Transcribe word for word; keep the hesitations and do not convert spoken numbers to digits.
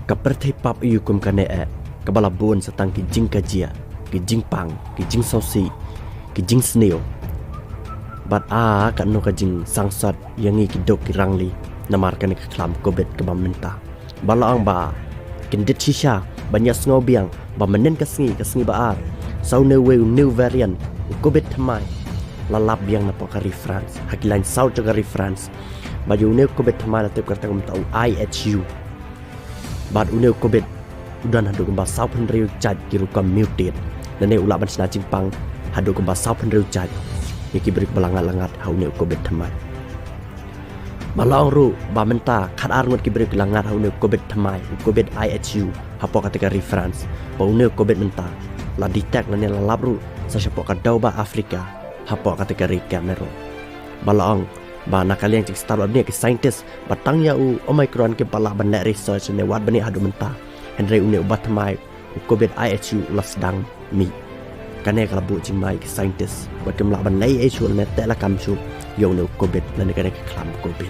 Ka pyrthei pap ïa u kum kane eh, kaba la bun sa tang ki jingkajia, ki jingpang, ki jingsngewsih, ki jingsniew. Bad a katno ka jingsangsot ïa ngi ki duk ki rangli namar kane ka khlam Covid kaba mynta. Ba la ong ba kin dit shisha ban ïa sngew biang ba mynnin ka sngi, ka sngi ba ar, sa une uwei u new variant u Covid thymmai la lap biang napoh ka ri France, ha ki lain saw jong ka ri France. Bad ïa une u Covid thymmai la tip ka kyrteng mynta u I H U. Bad une u Covid u don haduh kumba sawphew hynriew jait ki rukom mutate. Lane u lah ban shna jingpang haduh kumba sawphew hynriew jait ïa ki briew ba la ngat la ngat ha une u Covid thymmai. Ba la ong ruh ba mynta khatar ngut ki briew ki la ngat ha une u Covid thymmai, u Covid I H U, hapoh kata ka ri France. Ba une u Covid mynta la detect lane la lap ruh sa shapoh ka dewbah Africa, hapoh kata ka ri Cameroon. Ba la ong ba na ka liang jingstad wat bniah ki scientist ba tang ïa u Omicron kim pat lah ban leh research ne wat bniah haduh mynta. Hynrei une uba thymmai, u Covid I H U, u la sdang mih. Kane ka la buh jingma ïa ki scientist ba kim lah ban leh ei ei shuh ne teh lakam shuh ïa une u Covid lane kane ka khlam Covid.